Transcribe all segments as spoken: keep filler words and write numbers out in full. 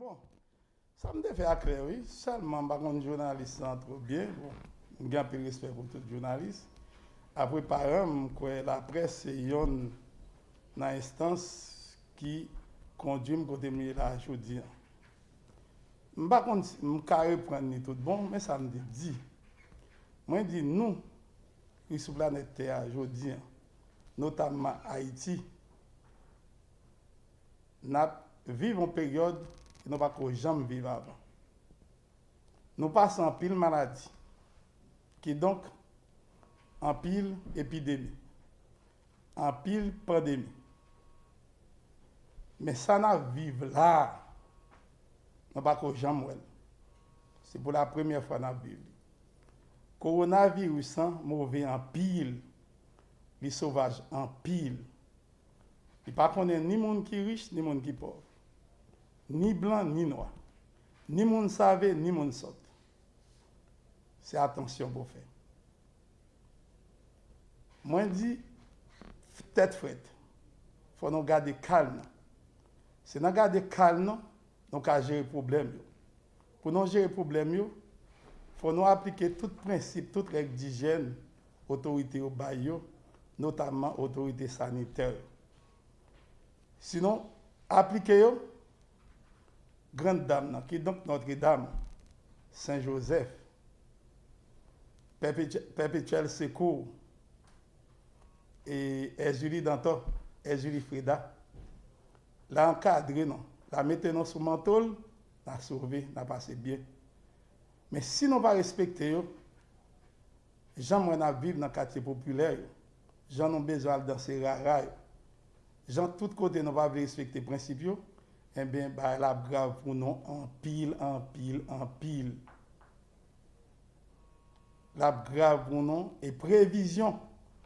Bon, sa m te fè a klè, wi. Sèlman, m pa konn jounalis lan twò byen. Bon, m gen anpil respè pou tout jounalis. Apre paran m, m kwè laprès se yonn nan enstans ki kondui m kote m ye la jodi a. M pa konn si m ka reprann li tout bon, men sa m te di. Mwen di nou ki sou planèt tè a jodi a, notamman Ayiti, n ap viv yon peryòd ke nou pa ko janm viv avan. Nou pase anpil maladi, kidonk anpil epidemi, anpil pandemi. Men sa n ap viv la a, nou pa ko janm wè l. Se pou la premyè fwa n ap viv li. Kowonaviris lan move anpil, li sovaj anpil. Li pa konnen ni moun ki rich, ni moun ki pòv, ni blan, ni nwa, ni moun save, ni moun sòt. Se atansyon pou fè. Mwen di, tèt frèt, fò nou gade kal nou. Se nan gade kal nou, nou ka jere pwoblèm yo. Pou nou jere pwoblèm yo, fò nou aplike tout prensip, tout règ dijyèn otorite yo bay yo, notamman otorite sanitè yo. Si nou aplike yo, Grann Dam nan, kidonk Nòtredam, Sen Jozèf, Pèpetyè-, Pèpetyèl Sekou, e Èzili Dantò, Èzili Freda, l a ankadre nou, l a mete nou sou manto l, n a sove, n a pase byen. Men si nou pa respekte yo, jan m wè n ap viv nan katye popilè yo, jan nou bezwen al danse rara yo, jan tout kote nou pa vle respekte prensip yo, enben, bagay la ap grav pou nou anpil, anpil, anpil. L ap grav pou nou, e previzyon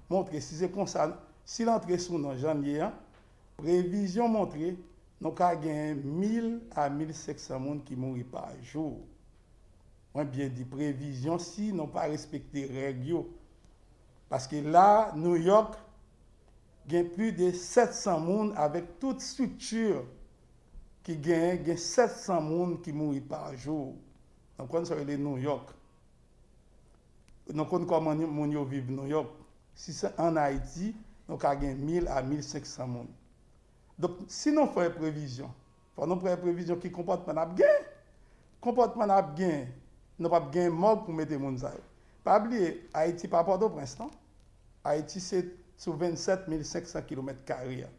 montre, si se konsa, si l antre sou nou jan l ye an, previzyon montre nou ka genyen mil a mil senk san moun ki mouri pa jou. Mwen byen di previzyon si nou pa respekte règ yo. Paske la, New York, gen plis de sèt san moun avèk tout estrikti ki genyen, gen sèt san moun ki mouri pa jou. Nou konn sa yo rele New York. Nou konn kòman moun yo viv New York. Si se ann Ayiti, nou ka gen mil a mil senk san moun. Donk, si nou fè previzyon, fò nou fè previzyon ki konpòtman n ap gen. Konpòtman n ap gen, nou p ap gen mòg pou mete moun sa yo. Pa bliye, Ayiti pa Pòtoprens, non. Ayiti se sou vennsèt mil senk san kilomèt kare a.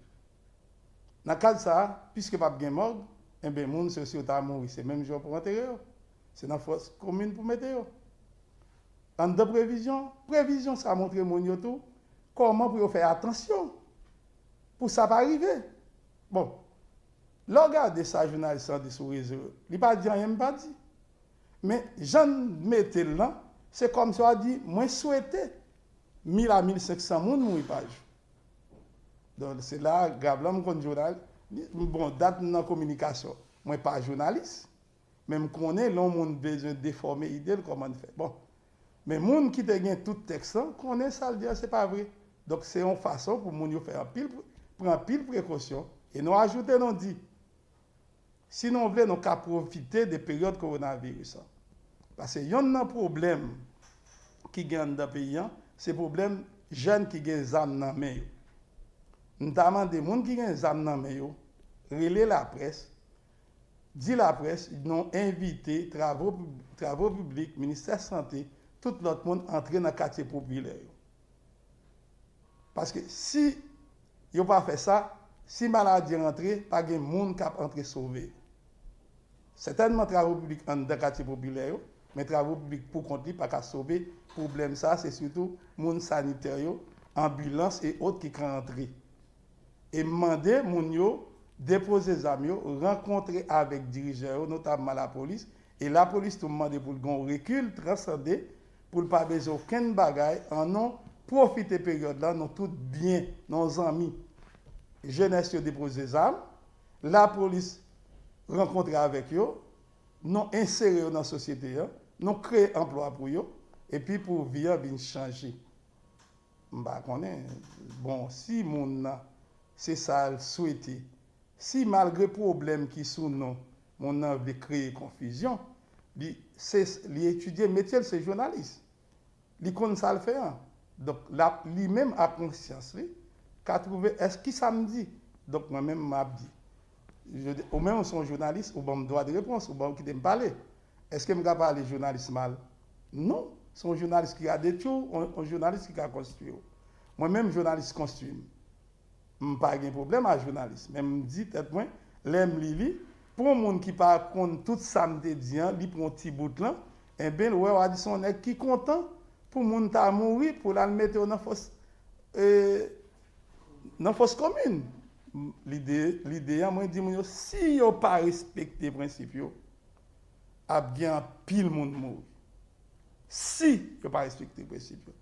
Nan kad sa a, piske p ap gen mòg, enben, moun se si yo ta mouri, se menm jou pou antere yo. Se nan fòs komin pou mete yo. Anndan previzyon, previzyon sa montre moun yo tou kòman pou yo fè atansyon pou sa pa rive. Bon, lè w gade sa jounalis lan di sou rezo yo, li pa di anyen m pa di. Men jan n mete l lan, se kòmsi w a di, mwen swete mil a mil senk san moun mouri pa jou. Donk, se la, grav lan m konn jounal, bon, dat m nan kominikasyon, mwen pa jounalis, men m konnen lè yon moun bezwen defòme ide l, kòman l fè. Bon, men moun ki te gen tout tèks lan, konnen sa l di an, se pa vre. Donk, se yon fason pou moun yo fè anpil, pran anpil prekosyon, e nou ajoute, nou di, si nou vle, nou ka pwofite de peryòd kowonaviris lan. Paske yonn nan pwoblèm ki gen anndan peyi an, se pwoblèm jèn ki gen zam nan men yo. M ta mande moun ki gen zam nan men yo, rele laprès, di laprès, nou envite travo, travo piblik, ministè sante, tout lòt moun antre nan katye popilè yo. Paske si yo pa fè sa, si maladi rantre, pa gen moun k ap antre sove. Sètènman, travo piblik anndan katye popilè yo, men travo piblik pou kont li pa ka sove pwoblèm sa, se sitou moun sanitè yo, anbilans e ot ki ka antre. E m mande moun yo depoze zam yo, rankontre avèk dirijan yo, notamman lapolis, e lapolis tou m mande pou l gen yon rekil transande, pou l pa bezwen okenn bagay, ann nou pwofite peryòd la, nou tout byen, nou zanmi. Jenès yo depoze zam, lapolis rankontre avèk yo, nou ensere yo nan sosyete an, nou kreye anplwa pou yo, epi pou vi an vin chanje. M pa konnen, bon, si moun nan, se sa l swete, si malgre pwoblèm ki sou non, Moun nan vle kreye konfizyon. Li, se, li etidye metye l, se jounalis. Li konn sa l fè an. Donk, l ap, li menm ak konsyans li, ka twouve, èske sa m di? Donk, mwen menm, m ap di. Je, ou menm, ou se yon jounalis, ou ban m dwa de repons, ou ban, ou kite m pale. Èske m ka pale jounalis mal? Non. Se yon jounalis ki ka detwi w, yon, yon jounalis ki ka konstwi w. Mwen menm, jounalis konstwi m. M pa gen pwoblèm ak jounalis, men m di tèt mwen, lè m li li, pou yon moun ki pa konn tout sa m te di an, li pran yon ti bout lan, enben, w wè, w a di se yon nèg ki kontan pou moun ta mouri, pou l al mete yo nan fòs, e, nan fòs komin. Lide, lide an, mwen di moun yo, si yo pa respekte prensip yo, ap gen anpil moun mouri. Si yo pa respekte prensip yo.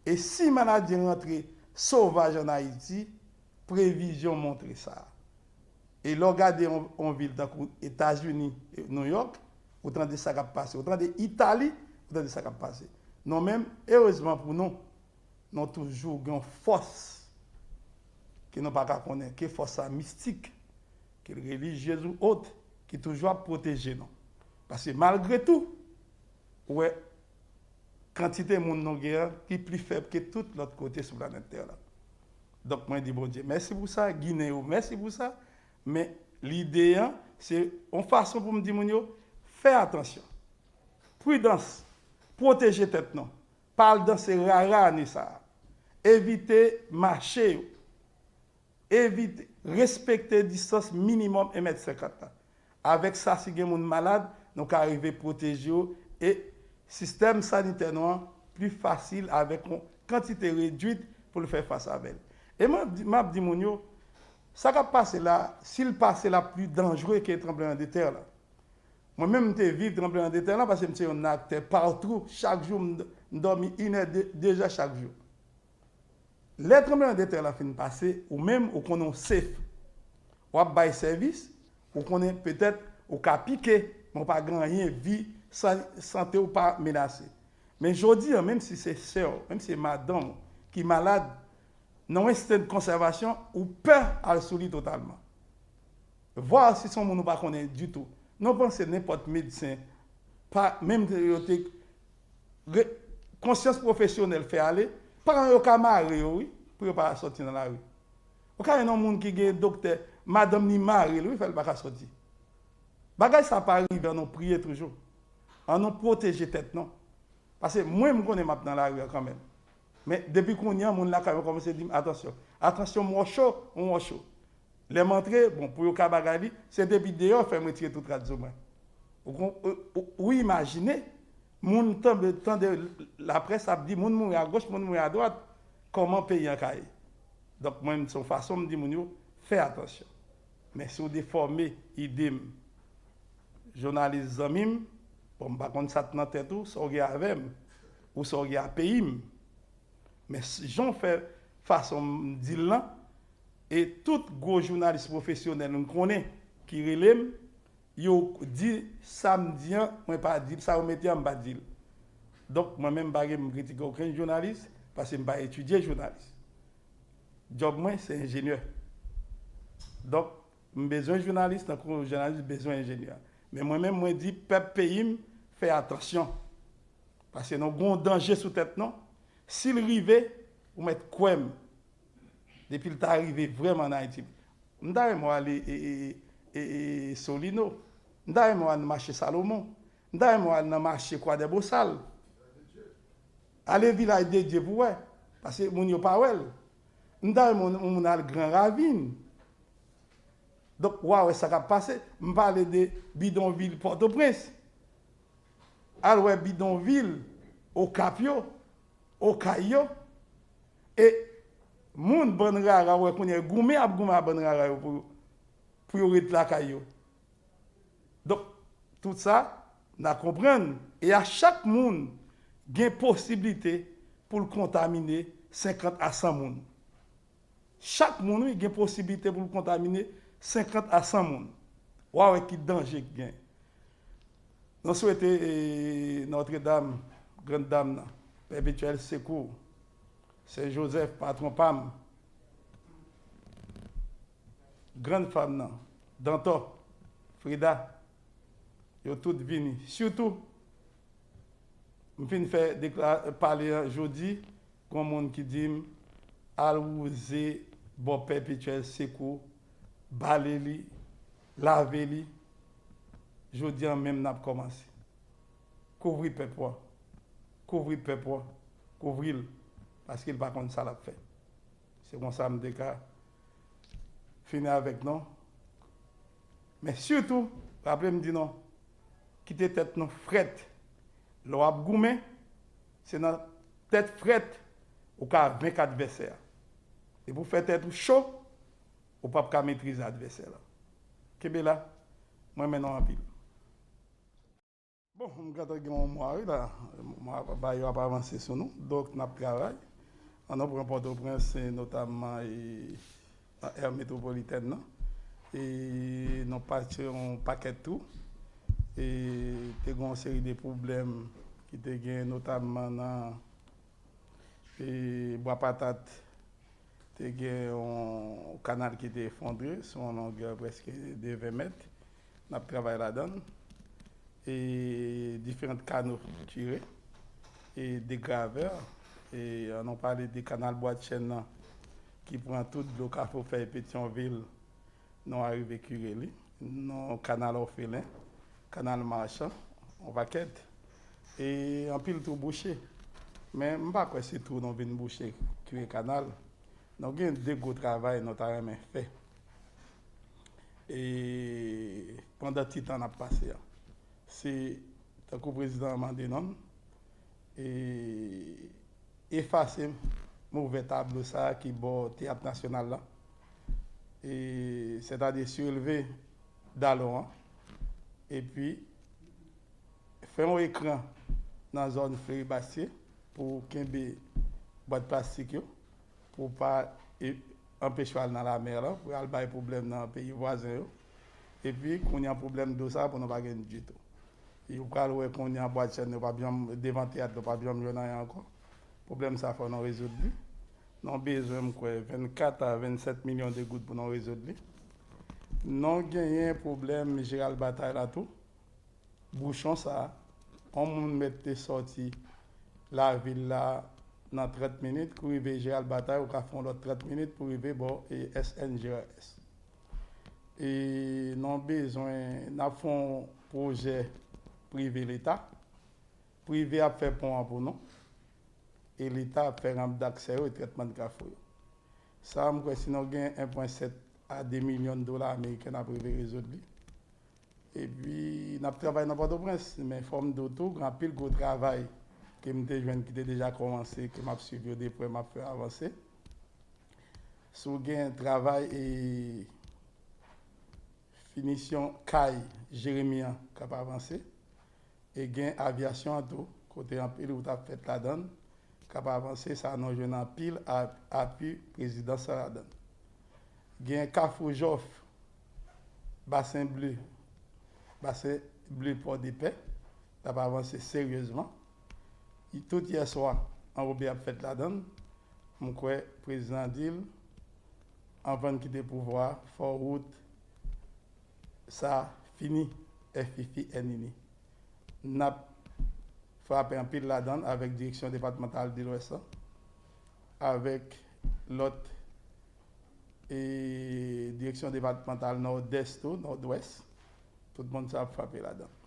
E si maladi rantre sovaj ann Ayiti, previzyon montre sa. E lè w gade yon, yon vil tankou Etazini, New York, ou tande sa k ap pase. Ou tande Itali, ou tande sa k ap pase. Nou menm, erezman pou nou, nou toujou gen yon fòs ke nou pa ka konnen, ke fòs sa mistik, ke l relijyez ou ot, ki toujou ap pwoteje nou. Paske malgre tou, ou wè, kantite moun nou gen an ki pli fèb ke tout lòt kote sou planèt tè la. Donk, mwen di Bondye mèsi pou sa, Ginen yo mèsi pou sa, men lide an, se yon fason pou m di moun yo, fè atansyon. Pridans, pwoteje tèt nou. Pa al danse rara ane sa a. Evite mache yo. Evite, respekte distans minimòm en mèt senkant la. Avèk sa, si gen moun malad, nou ka rive pwoteje yo e sistèm sanitè nou an pli fasil avèk yon kantite redwit pou l fè fas avè l. E m ap di, m ap di moun yo, sa k ap pase la, si l pase, l ap pli danjre ke tranbleman de tè la. Mwen menm, m te viv tranbleman de tè la paske m se yon aktè patou. Chak jou, m, m dòmi inè de, de zè chak jou. Lè tranbleman de tè la fin pase, ou menm, ou konnen w safe. W ap bay sèvis, ou konnen petèt ou ka pike, men w pa gen anyen, vi, san, sante w pa menase. Men jodi a, menm si se sè w, menm si se madanm ou ki malad, nan yon ensten de konsèvasyon, ou pè al sou li totalman. Vwa si se yon moun ou pa konnen ditou. Nou panse nenpòt medsen, pa, menm yo te re, konsyans pwofesyonèl fè ale, paran yo ka mare yo, wi, pou yo pa sòti nan lari. Ou ka jwenn yon moun ki gen doktè, madanm li mare l, wi, fè l pa ka sòti. Bagay sa pa rive, ann nou priye toujou. Ann nou pwoteje tèt nou. Paske mwen, m konnen m ap nan lari a kanmenm. Men depi kounye a, moun lakay mwen kòmanse di m, atansyon, atansyon, m wè w cho, m wè w cho. Lè m antre, bon, pou yo ka bagay li, se depi deyò fè m retire tout rad sou mwen. Ou kon, ou, ou, ou imajine, moun tande, tande laprès ap di, moun mouri agoch, moun mouri adwat, kòman peyi an ka ye? Donk, mwen, se yon fason m di moun yo, fè atansyon. Men si w defòme ide m, jounalis zanmi m, bon, m pa konn sa k nan tèt ou, sa w gen avè m, ou sa w gen ak peyi m. Men s, jan w fè fason m di l lan, e tout gwo jounalis pwofesyonèl m konnen ki rele m, yo di sa m di an, mwen pa di l, sa yo mete an, m pa di l. Donk, mwen menm, m pa gen pou m kritike okenn jounalis, paske m pa etidye jounalis. Djòb mwen, se enjenyè. Donk, m bezwen jounalis, tankou jounalis bezwen enjenyè. Men mwen menm, mwen di pèp peyi m, fè atansyon. Paske nou gen yon danje sou tèt nou. Si l rive, ou mèt kwè m. Depi l ta rive vrèman ann Ayiti. M ta renmen w ale, e, e, e, e, Solino. M ta renmen w al nan mache Salomon. M ta renmen w al nan mache Kwadèbosal. Ale Vilaj de Dye pou w wè. Paske moun yo pa wè l. M ta renmen yon moun al Gran Ravin. Donk, w a wè sa k ap pase. M pale de bidonvil Pòtoprens. Al wè bidonvil Okap yo, Okay yo. E moun bann rara, w wè kounye a, goumen ap goumen ak bann rara yo pou, pou yo ret lakay yo. Donk, tout sa, n a konprann. E a chak moun gen posiblite pou l kontamine senkant a san moun. Chak moun, wi, gen posiblite pou l kontamine senkant a san moun. W a wè ki danje k gen. Nou swete, e, Nòtredam, Grann Dam nan, Pèpetyèl Sekou, Sen Jozèf, patwon pa m, Grann Fanm nan, Dantò, Freda, Yo tout vini. Sitou, m fin fè dekla-, pale an jodi, gon moun ki di m, al wouze bò Pèpetyèl Sekou, bale li, lave li. Jodi an menm n ap kòmanse. Kouvri pèp ou a. Kouvri pèp ou a. Kouvri l. Paske l pa konn sa l ap fè. Se konsa m te ka fini avèk nou. Men sitou, raple m di nou, kite tèt nou frèt. Lè w ap goumen, se nan tèt frèt ou ka venk advèsè a. Depi w fè tèt ou cho, ou p ap ka metrize advèsè la. Kenbe la, m renmen nou anpil. Bon, m gentan gen yon mwa wi la. Mwa ba yo ap avanse sou nou. Donk, n ap travay. An nou pran Pòtoprens, e notamman e, nan air métropolitaine nan. E nou pase yon pakèt tou. E te gen yon seri de pwoblèm ki te gen notamman nan e Bwa Patat, te gen yon kanal ki te efondre sou yon longè prèske de ven mèt. N ap travay ladan l. E diferan kano tire e de gravè. E an nou pale de kanal Bwadchèn nan ki pran tout dlo Kafou Fèy Petyonvil. Nou arive kire li. Nou kanal òfelen, kanal machan, yon pakèt. E anpil twou bouche. Men m pa kwè se twou nou vin bouche, kire kanal. Nou gen de gwo travay nou ta renmen fè. E pandan ti tan n ap pase a. Se tankou prezidan an mande nou, e efase movè tablo sa a ki bò Teyat Nasyonal la. E, sètadi sirelve dalon an. Epi, fè yon ekran nan zòn Fleuri Bastye pou kenbe bwat plastik yo, pou pa e, anpeche w al nan lamè lan, pou y al bay pwoblèm nan peyi vwazen yo. Epi, kounye a pwoblèm dlo sa a pou nou pa gen ditou. Yo pral wè kounye a Bwadchèn yo p ap janm, devan teyat yo p ap janm jwenn anyen ankò. Pwoblèm sa a fò nou rezoud li. Nou bezwen, m kwè, vennkat a vennsèt milyon de goud pou nou rezoud li. Nou genyen pwoblèm Jeral Batay la tou. Bouchon sa a, yon moun mèt te sòti lavil la nan trant minit, pou rive Jeral Batay, ou ka fè yon lòt trant minit pou rive bò e S N G R S. E nou bezwen, n ap fè yon pwojè prive leta. Prive ap fè pon an pou nou. E leta ap fè ranp daksè yo e trètman kafou yo. Sa a, m kwè si nou gen en pwen sèt a de milyon dola ameriken, n ap rive rezoud li. Epi, n ap travay nan Pòtoprens, men fò m di w tou, gen anpil gwo travay ke m te jwenn ki te deja kòmanse, ke m ap swiv yo de prè, m ap fè avanse. Si w gen travay e finisyon kay Jeremi an k ap avanse, e gen avyasyon an tou, kote anpil wout ap fèt ladan l, k ap avanse, sa nou jwenn anpil a-, apui prezidans la ladan l. Gen Kafou Jòf, Basen Ble, Basen Ble Pòdepè, l ap avanse seryezman. Tout yèswa, anrobe ap fèt ladan l. M kwè prezidan di l, anvan n kite pouvwa a, fò wout sa fini, F I F I, N I N I. N ap frape anpil ladan l avèk Direksyon Depatmantal de Lwès lan, avèk lòt e Direksyon Depatmantal Nòdès tou, Nòdwès. Tout moun sa ap frape ladan l.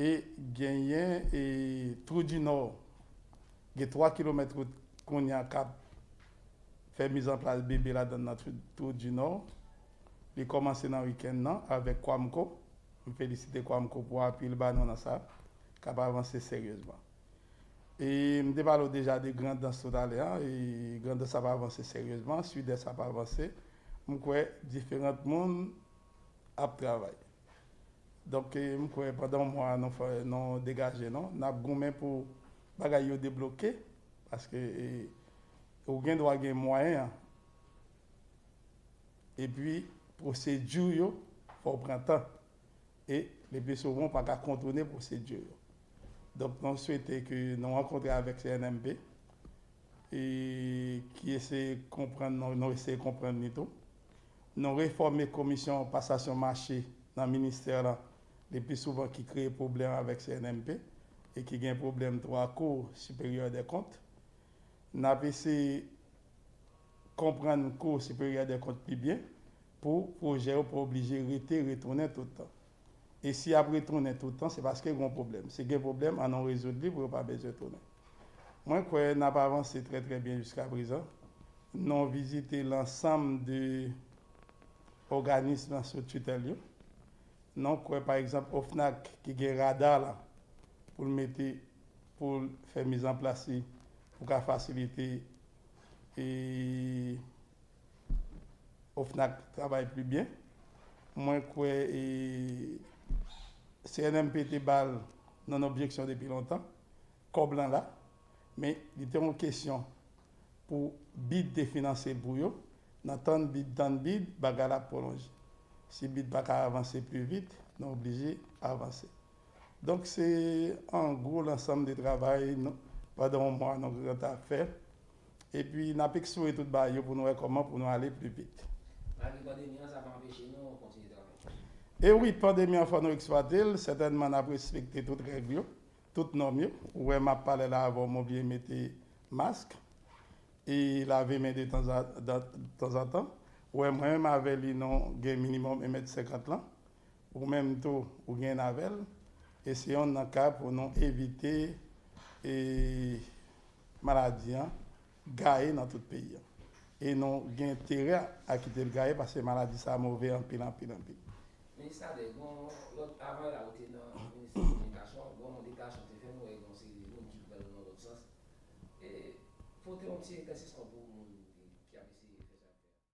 E genyen e Twou di Nò, gen twa kilomèt wout kounye a k ap fè mizanplas bebe ladan l nan Twou, Twou di Nò. Li kòmanse nan wikenn nan avèk Kwamco. M felisite Kwamco pou apui l ba nou nan sa, k ap avanse seryezman. E m te pale w deja de Grandans toutalè a, e Grandans ap avanse seryezman, Sidès ap avanse. M kwè diferan moun ap travay. Donk, e, m kwè pandan yon mwa nou fè, nou degaje nou, n ap goumen pou bagay yo debloke, paske, e, ou gen dwa gen mwayen an, epi pwosedi yo, fò w pran tan. E le pli souvan, ou pa ka kontounen pwosedi yo. Donk, nou swete ke nou rankontre avèk C N M P, e ki eseye konprann nou, nou eseye konprann li tou. Nou refòme komisyon pasasyon mache nan ministè lan, le pli souvan ki kreye pwoblèm avèk C N M P e ki gen pwoblèm tou a Cour supérieure des comptes. N ap eseye konprann Cour supérieure des comptes pli byen pou pwojè yo pa oblije rete retounen tout tan. E si y ap retounen tout tan, se paske gen yon pwoblèm. Si gen pwoblèm, ann nou rezoud li pou yo pa bezwen tounen. Mwen kwè n ap avanse trè trè byen jiska prezan. Nou vizite lansanm de òganis sou titèl yo. Nou kwè pa egzanp OFNAC ki gen rada la pou l mete pou l fè mizanplas li pou ka fasilite e OFNAC travay pli byen. Mwen kwè e C N M P te ba l nan objeksyon depi lontan. Kòb lan la, men li te yon kesyon pou bid te finanse l pou yo. Nan tann bid, tann bid, bagay la ap pwolonje. Si bid pa ka avanse pli vit, nou oblije avanse. Donk se an gwo lansanm de travay pandan yon mwa nou gentan ap fè. Epi n ap eksplore tout bagay yo pou nou wè kòman pou nou ale pli vit. Malgre pandemi an, sa pa anpeche nou kontinye travay. E wi, pandemi an fò nou eksplwate l, sètènman n ap respekte tout règ yo, tout nòm yo. Ou wè m ap pale la avè w, m oblije mete mask e lave men de tanzantan. Ou wè mwen menm avè li nou gen minimòm en mèt senkant lan. Ou menm tou, ou gen avè l. E se yonn nan ka pou nou evite e maladi an gaye nan tout peyi an. E nou gen enterè a kite l gaye paske maladi sa move anpil, anpil, anpil. Minis Nader, gon lòt, avan la ou te nan Ministè Kominikasyon, gon deklarasyon te fè, nou wè gon seri de moun ki pran l nan lòt sans. E pote yon ti eklèsisman.